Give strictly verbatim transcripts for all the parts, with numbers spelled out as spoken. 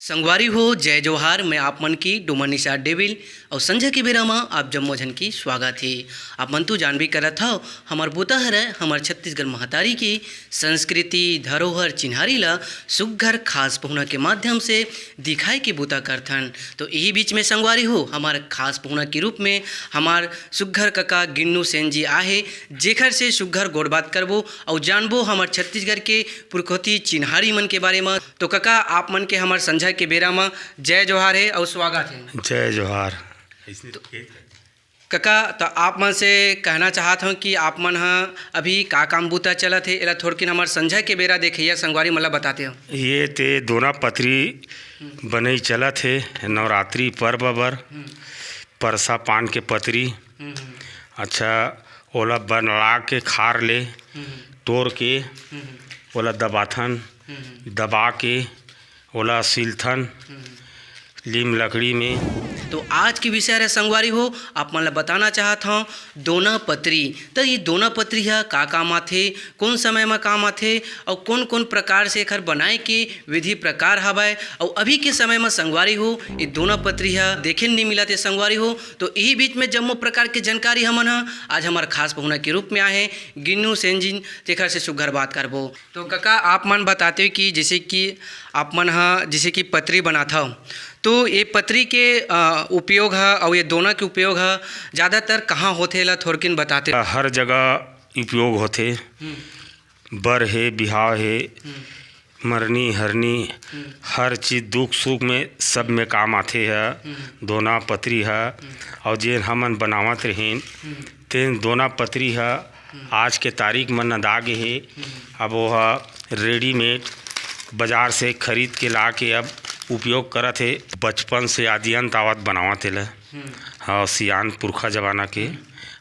संगवारी हो, जय जोहार। मैं आप मन की डोमन निषाद डेविल अउ संझा के बेरा म आप जम्मो झन की स्वागत हे। आप मन तो जानबे करत हव, हमर बूता हरय हमर छत्तीसगढ़ महतारी के संस्कृति, धरोहर, चिन्हारी ल सुग्घर खास पहुना के माध्यम से दिखाए के बूता करथन। तो इही बीच में संगवारी हो, हमर खास पहुना के रूप में हमर सुग्घर कका गिन्नू सेन जी आहे, जेखर से सुग्घर गोठ बात करबो अउ जानबो हमर छत्तीसगढ़ के पुरखौती चिन्हारी मन के बारे म। तो कका, आप मन के हमर संझा के बेरा म जय जोहार हे अउ स्वागत हे। जय जोहार। कका, त आप मन से कहना चाहत हव कि आप मन ह अभी का काम बूता चलत हे, एला थोड़किन हमर संझा के बेरा देखइया संगवारी मन ला बताते हव। ये ते दोना पतरी बनई चलत हे, नवरात्रि पर्व बर। परसा पान के पतरी। हम्म, हम्म। अच्छा, ओला बनला के खार ले हम्म, हम्म। तोर के हम्म, हम्म। ओला दबाथन। हम्म, हम्म। दबा के ओला सीलथन हम्म। लीम लकड़ी में। तो आज के विषय हरे संगवारी हो, आप मन ला बताना चाहत हव दोना पतरी। त ये दोना पतरी ह का काम आथे, कोन समय म काम आथे अउ कोन-कोन प्रकार से एखर बनाए के विधि प्रकार हवय अउ अभी के समय म संगवारी हो, ये दोना पतरी ह देखे ल नइ मिलत हे संगवारी हो। तो इही बीच में जम्मो प्रकार के जानकारी हमन ह आज हमर खास पहुना के रूप में आए हे गिन्नू सेन जी, तेखर से सुग्घर बात करबो। तो कका, आप मन बताते हो कि जैसे कि आप मन ह जैसे कि पतरी बनात हव, तो ये पतरी के, अ, उपयोग ह अउ ये दोना के उपयोग ह ज़्यादातर कहाँ होथे, एला थोड़किन बताते हो? हर जगह उपयोग होथे। हम्म। बर हे, बिहाव हे, हम्म। मरनी, हरनी, हम्म। हर चीज दुख सुख में सब में काम आथे ह। हम्म। दोना पतरी ह। हम्म। अउ जेन हमन बनावत रहिन, हम्म। तेन दोना पतरी ह हम्म। आज के तारीख म नंदा गे हे। हम्म। अब ओह रेडीमेड बाजार से खरीद के ला के अब उपयोग करत हे। बचपन से आदि अंत आवत बनावत हे ला। हम्म। हाँ, सियान पुरखा जमाना के। हम्म।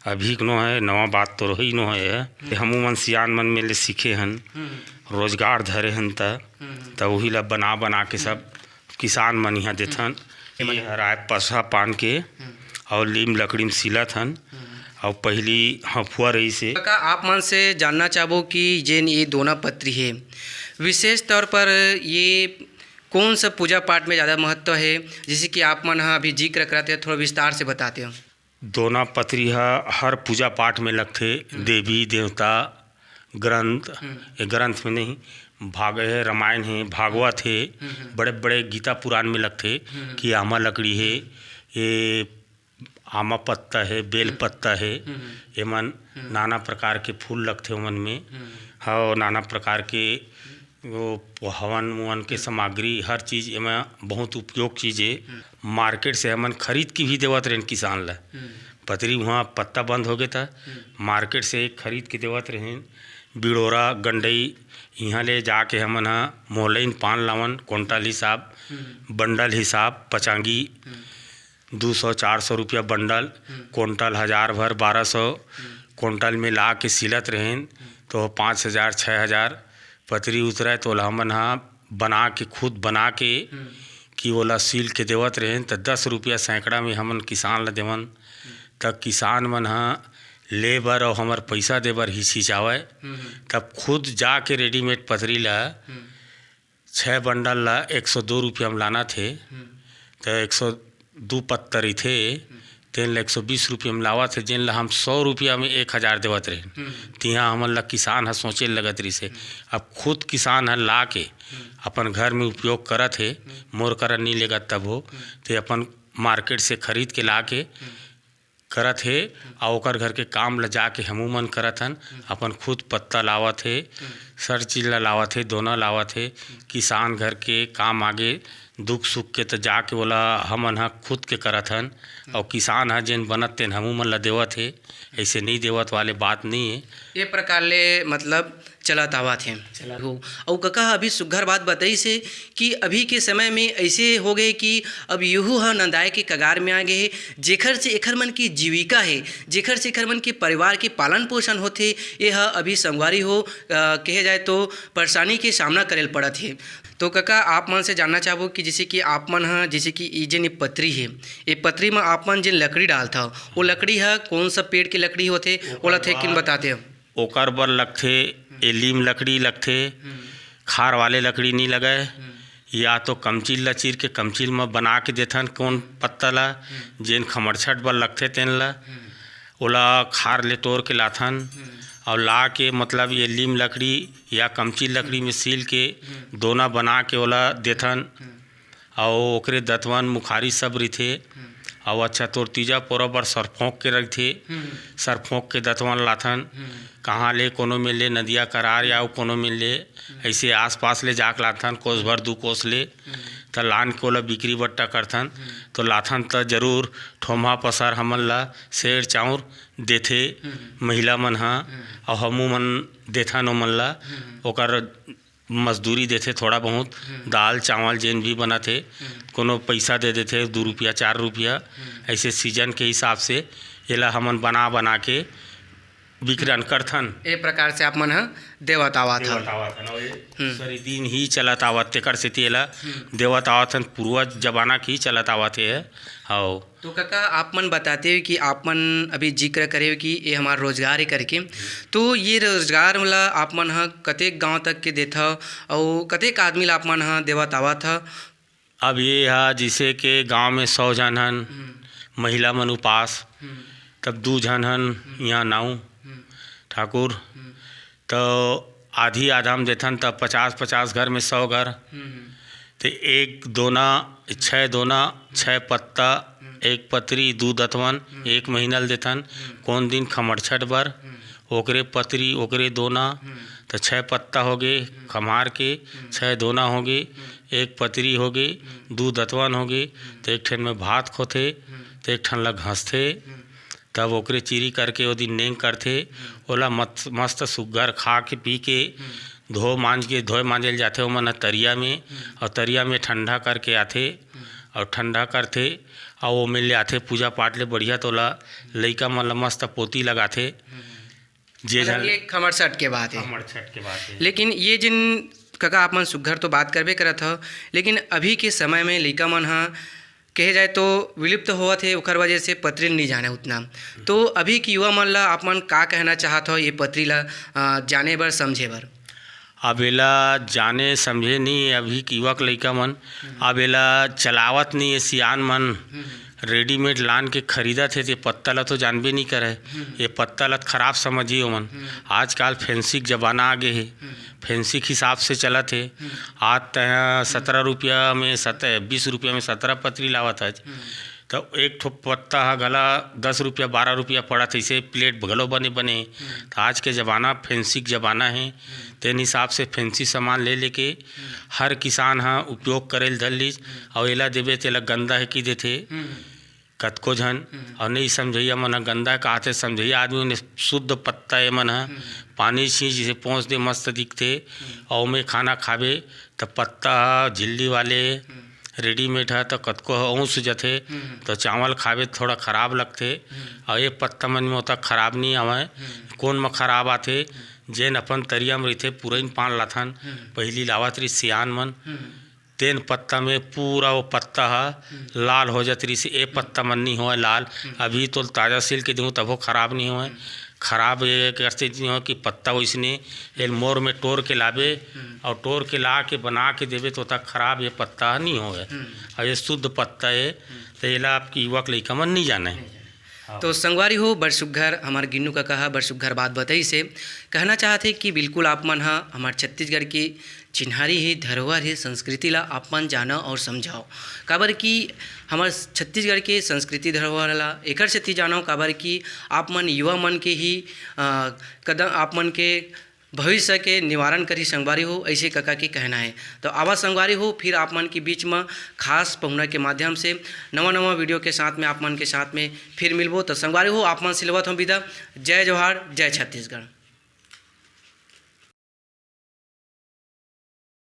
अभी के नो हे, नवा बात तो रही नो हे। हम्म। हमू मन सियान मन में ले सीखे हन, हम्म। रोजगार धरे हन त, हम्म। त उही ला बना बना के सब हम्म। किसान मन इहाँ देथन। हम्म। ये हराय पसा पान के हम्म। अउ लीम लकड़ी म सीलत हन। हम्म। अउ पहिली हफुआ रहिस हे। कका, आप मन से जानना चाहबो कि जेन ये दोना पतरी हे, विशेष तौर पर ये कौन सा पूजा पाठ में ज़्यादा महत्व हे, जैसे कि आप मन ह अभी जिक्र करत हे, थोड़ा विस्तार से बताते हो। दोना पतरी ह हर पूजा पाठ में लगथे, हम्म। देवी देवता, ग्रंथ, हम्म। ये ग्रंथ में नहीं, भाग हे, रामायण हे, भागवत हे, हम्म, हम्म। बड़े बड़े गीता पुराण में लगथे हम्म। कि आमा लकड़ी हे, ये आमा पत्ता हे, बेल हम्म। पत्ता हे, हम्म, हम्म। एमन हम्म। नाना प्रकार के फूल लगथे ओमन में। हम्म। हव, नाना प्रकार के वो हवन मुवन के हम्म। सामग्री, हर चीज एमा बहुत उपयोग चीज हे। हम्म। मार्केट से हमन खरीद के भी देवत रहेन किसान ला। हम्म। पतरी उहाँ पत्ता बंद होगे त हम्म। मार्केट से खरीद के देवत रहेन। बिड़ोरा, गंडई, इहाँ ले जाके हमन ह मोहलइन पान लावन, कोंटल हिसाब, हम्म। बंडल हिसाब, पचांगी, हम्म। दू सौ चार सौ रुपया बंडल, हम्म। कोंटल हजार भर बारह सौ, हम्म। कोंटल में ला के सिलत रहेन, हम्म। तो पाँच हजार, छः हजार पतरी उतरय, तो ओला हमन ह बना के, खुद बना के, हम्म। कि ओला सील के देवत रहेन, त दस रुपया सैकड़ा में हमन किसान ल देवन। हम्म। त किसान मन ह ले बर अउ हमर पइसा दे बर हिचकिचावय। हम्म। तब खुद जाके रेडीमेड पतरी ल हम्म। छः बंडल ला एक सौ दो रुपया म लानत हे, हम्म। त एक सौ दो पत्ता रहिथे, हम्म। तेन ला एक सौ बीस रुपया म लावत हे, जेन ला हम सौ रुपया म एक हजार देवत रहेन। हम्म। तिहाँ हमन ला किसान ह सोचे लगत रहिस हे। हम्म। अब खुद किसान ह ला के हम्म। अपन घर में उपयोग करत हे, हम्म। मोर करा नी लेगत तभो, हम्म। ते अपन मार्केट से खरीद के ला के हम्म। करत हे, अउ ओकर घर के काम ल जाके हमू मन करत हन। हम्म। अपन खुद पत्ता लावत हे, हम्म। सर चीज ल लावत हे, दोना लावत हे। हम्म। किसान घर के काम आगे, दुख सुख के त जाके ओला हमन ह खुद के करत हन, हम्म। अउ किसान ह जेन बनत तेन हमू मन ल देवत हे। अइसे नइ देवत वाले बात नइ हे। ये प्रकार ले मतलब चलत आवत हे। चलत। हो। अउ कका ह अभी सुग्घर बात बताइस हे कि अभी के समय में अइसे हो गए कि अब यहू ह नंदाए के कगार में आ गए हे, जेखर से एखर मन की जीविका हे, जेखर से एखर मन के परिवार के पालन पोषण होथे, ये ह अभी संगवारी हो, अ, कहे जाए तो परेशानी के सामना करे ल पड़त हे। तो कका, आप मन से जानना चाहबो कि जैसे कि आप मन ह, जैसे कि ई जेन ये पतरी हे, ये पतरी म आप मन जेन लकड़ी डालथव, वो लकड़ी ह कौन सा पेड़ के लकड़ी होथे, ओला थोरकिन बताते हो। ओकर बर लगथे, हम्म। ए लीम लकड़ी लगथे, हम्म। खार वाले लकड़ी नी लगय। हम्म। या तो कमचील ला चीर के कमचील म बना के देथन, कोन पत्ता ला, हम्म। जेन खमरछट बर लगथे तेन ला, हम्म। ओला खार ले तोर के लाथन, हम्म। अउ ला के, मतलब, ये लीम लकड़ी या कमचील लकड़ी में सील के हम्म। दोना बना के ओला देथन। हम्म। अउ ओकरे दतवन मुखारी सब रहिथे। हम्म। अउ अच्छा, तोर तीजा पोरा बर सरफोंक के रहिथे। हम्म। सरफोंक के दतवन लाथन। हम्म। कहाँ ले, कोनो मेर ले, नदिया करार या अउ कोनो मेर ले, हम्म। ऐसे आसपास ले जाके लाथन, कोस भर दू कोस ले, हम्म। त लान के ओला बिक्री बट्टा करथन। हम्म। तो लाथन त जरूर ठोम्हा पसर हमन ला सेर चाउर देथे हम्म। महिला मन ह, हम्म। अउ हमू मन देथन ओमन ला। हम्म। ओकर मजदूरी देथे थोड़ा बहुत, हम्म। दाल चावल जेन भी बनत हे, हम्म। कोनो पैसा दे देथे, दू रुपया, चार रुपया, हम्म। ऐसे सीजन के हिसाब से एला हमन बना बना के विक्रय करथन। ए प्रकार से आप मन ह देवत आवत हव। देवत आवत हन, अउ ये हम्म। सरी दिन ही चलत आवत, तेकर सेती एला हम्म। देवत आवत हन, पूर्वज जमाना के ही चलत आवत हे। हव। तो काका, आप मन बताते हो कि आप मन अभी जिक्र करे हो कि ये हमार रोजगार है करके, तो ये रोजगार ला आप मन ह कतेक गांव तक के देथव अउ कतेक आदमी ला आप मन ह देवत आवत ह? अब ये हा, जैसे के गांव में सौ झन हन, हम्म। महिला मन उपास, हम्म। तब दू झन हन हम्म। यहाँ नाऊ हम्म। ठाकुर, हम्म। तो आधी आधा में देथन, तब पचास पचास घर में सौ घर, हम्म, हम्म। तो एक दोना, छः दोना, छः पत्ता, हम्म। एक पतरी, दू दतवन, हम्म। एक महीना ल देथन। हम्म। कोन दिन खमड़छठ बर, हम्म। ओकरे पतरी, ओकरे दोना, हम्म। तो छः पत्ता होगे, हम्म। खम्हार के, हम्म। छः दोना होगे, हम्म। एक पतरी होगे, हम्म। दू दतवन होगे, हम्म। तो एक ठन में भात खोथे, हम्म। तो एक ठन ला घसथे, हम्म। तब ओकरे चीरी करके ओ दिन नेंग करथे, हम्म। ओला मत-, मस्त सुग्घर खा के पी के, हम्म। धो मांज के, धोए मांजे ल जाथे ओमन ह तरिया में, हम्म। अउ तरिया में ठंडा करके आथे, हम्म। अउ ठंडा करथे, अउ ओमे ले आथे पूजा पाठ ले बढ़िया, तो ओला लइका मन ल मस्त पोती लगाथे। हम्म। जे मतलब झन ये खमड़छठ के बात है। खमड़छठ के बात है। लेकिन ये जिन कका आप मन सुग्घर तो बात करबे करत हव, लेकिन अभी के समय में लइका मन ह कहे जाए तो विलुप्त होवत हे, ओकर वजह से पतरी ल नी जाने उतना। तो अभी के युवा मन ला आप मन का कहना चाहत हो ये पतरी ला, अ, जाने बर, समझे बर? अब एला जाने समझे नी, अभी के युवा के लइका मन, हम्म। अब एला चलावत नी, ये सियान मन हम्म। readymade लान के खरीदत हे, ते पत्ता ला तो जानबे नी करे। हम्म। ये पत्ता ला तो खराब समझी ओमन। हम्म। आजकल फैंसी के जमाना आ गे हे। हम्म। फैंसी के हिसाब से चलत हे। हम्म। आज तैं सत्रह रुपया में सत-, बीस रुपया में सत्रह पतरी लावत हच, हम्म। तो एक ठो पत्ता ह घला दस रुपया, बारह रुपया पड़त हे, इसे plate घलो बने बने हे। हम्म। तो आज के जमाना फैंसी के जमाना हे, हम्म। तेन हिसाब से फैंसी सामान ले लेके हम्म। हर किसान ह उपयोग करे ल धर लीस, हम्म। अउ एला देबे तेला गंदा हे कि देथे। हम्म। कतको झन, हम्म। अउ नइ समझइया मन ह गंदा काथे, समझइया आदमी मन शुद्ध पत्ता ए मन ह, हम्म। पानी छींच जैसे पोंछ दे, मस्त दिखथे, हम्म। अउ ओमे खाना खाबे त पत्ता ह झिल्ली वाले, हम्म। readymade ह त कतको ह औंस जथे, हम्म। त चावल खाबे त थोड़ा खराब लगथे, हम्म। अउ ये पत्ता मन में ओतक खराब नइ आवय। हम्म। कोन म खराब आथे? हम्म। जेन अपन तरिया म रहिथे, पुरइन पान लाथन, हम्म। पहिली लावत रहिस सियान मन, हम्म। तेन पत्ता में पूरा वो पत्ता ह हम्म। लाल हो जात रहिस। ए पत्ता मन नी होवय लाल। हम्म। अभी तो ताजा सील के देहूँ तभो खराब नी होवय। हम्म। खराब ये करते नी होवय कि पत्ता वइसने एल मोर में टोर के लाबे हम्म। अउ टोर के ला के बना के देबे तो तक खराब ये पत्ता ह नी होवय। हम्म। अउ ये शुद्ध पत्ता हे, हम्म। तो एला आपके युवक लइका मन नी जाने। नी जाने। हाँ। तो संगवारी हो, बड़ सुग्घर हमार गिन्नू कका ह बड़ सुग्घर बात बताइस हे। कहना चाहत हे कि बिल्कुल आप मन ह हमार छत्तीसगढ़ के चिन्हारी हे, धरोहर हे, संस्कृति ला आप मन जानव और समझव। काबर कि हमर छत्तीसगढ़ के संस्कृति धरोहर ला एकर सेती जानव, काबर कि आप मन युवा मन के ही, अ, कदम, आप मन के भविष्य के निवारण करही संगवारी हो, ऐसे कका के कहना है। तो आवा संगवारी हो, फिर आप मन के बीच म खास पहुना के माध्यम से नवा नवा video के साथ में आप मन के साथ में फिर मिलबो। तो संगवारी हो, आप मन से लेवत हूँ विदा। जय जोहार, जय छत्तीसगढ़।